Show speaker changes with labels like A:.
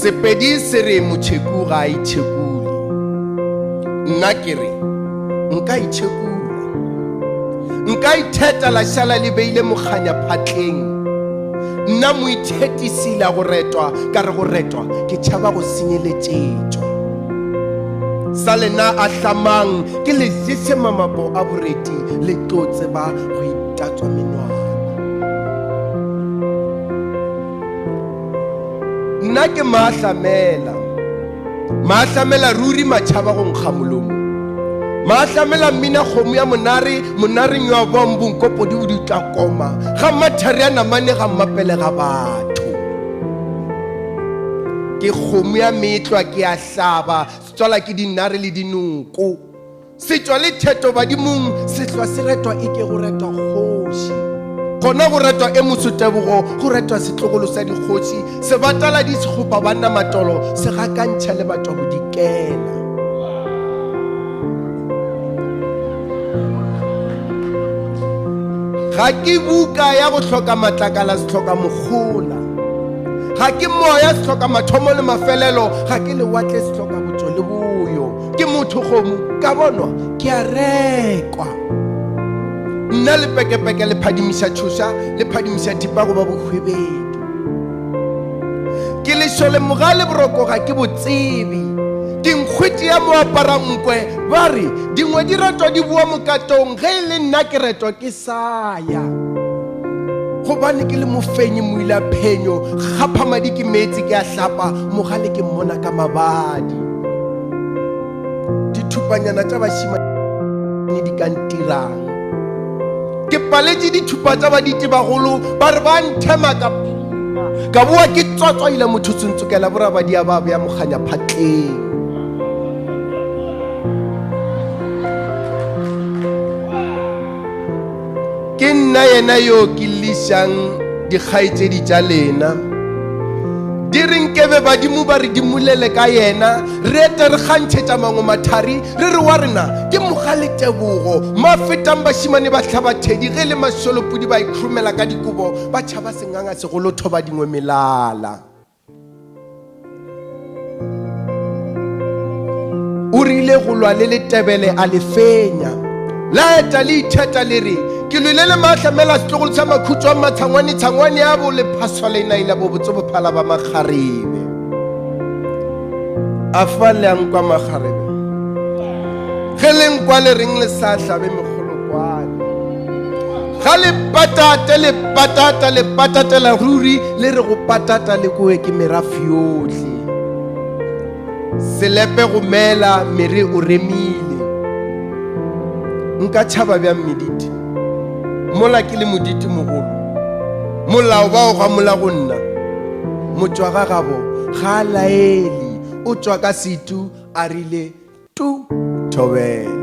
A: Sepedi se re motšheku ga a itšhekule. Nna ke re nka itšhekula. Nka itheta la šala le beile mokganya phatleng. Nna moithetisi la go retwa ka re go retwa ke tšhaba go senyeletšetšwa. Sa lena a hlamang ke le jese mamapo a boreti le tlo tseba go itatswa menwana. Nna ke maahlamela, maahlamela ruri matšhaba go nkga molomo. Maahlamela mmina kgomo ya monare, monareng yo a boang bonkopodi o di tla koma, ga mmathari a namane ga mmapele ga batho. Ke kgomo ya meetlwa ke a hlaba, setswala ke dinare le dinoko. Setšwa le theto badimong, sehlwa se retwa e ke go retwa kgoši. Gona go retwa e moso tebogo, go retwa setlogolo sa dikgoši, sebataladi sekgopa banna matolo, se gakantšha le batwa bodikela. Ga ke buka ya go hloka matlakala sehloka mokgola. Ga ke moya sehloka mathomo le mafelelo, ga ke lewatle sehloka botšo le boyo. Ke motho kgomo ka bonwa ke a rekwa. Nna lepekepeke le phadimiša tšhoša le phadimiša thipa goba bohwebedu. Ke lešole mogale boroko ga ke bo tsebe. Ke nkgwete ya moapara nkwe ba re dingwe di retwa di boa mokatong ge e le nna ke retwa ke sa ya. Gobane ke le mofenyi moila phenyo kgapha madi ke meetse ke a hlapa mogale ke mmona ka mabadi. Dithupanyana tša bašimane di ka ntirang? Ke paletše dithupa tša baditi bagolo ba re ba nthema ka phima ka boa ke tswatswaila motho tsuntsukela borabadia ba bea mokganya phatleng. Ke nna yena yo ke llišang dikgaetšedi tša lena. Di re nkebe badimo ba re dimolele ka yena, re ete re kgantšhetša mangwe mathari, re re wa rena ke mogaletebogo. Ma fetang bašimane ba hlaba thedi, ge e le mašolopudi ba ikhurumela ka dikobo, ba tšhaba senganga segolo thoba dingwe melala. O rile go lwa le letebele a le fenya. La eta le itheta le re, Ke lwile le maahlamela setlogolo sa makhutšo a matshangwane tshangwane a bo lephaswa leinaina bo botse bophala ba makgarebe. A fa le a nkwa makgarebe? Ge le nkwa le reng le sa hlabe mekgolokwane? Ga le patate le patata le patatela ruri le re go patata le kowe ke merafe yohle. Selepe go mela mere o remile. Nka tšhaba bjang mediti mola ke le moditi mogolo? Molao ba o gamola go nna. Motšwa ga gabo ga a laele o tšwa ka setu a rile tu thobela.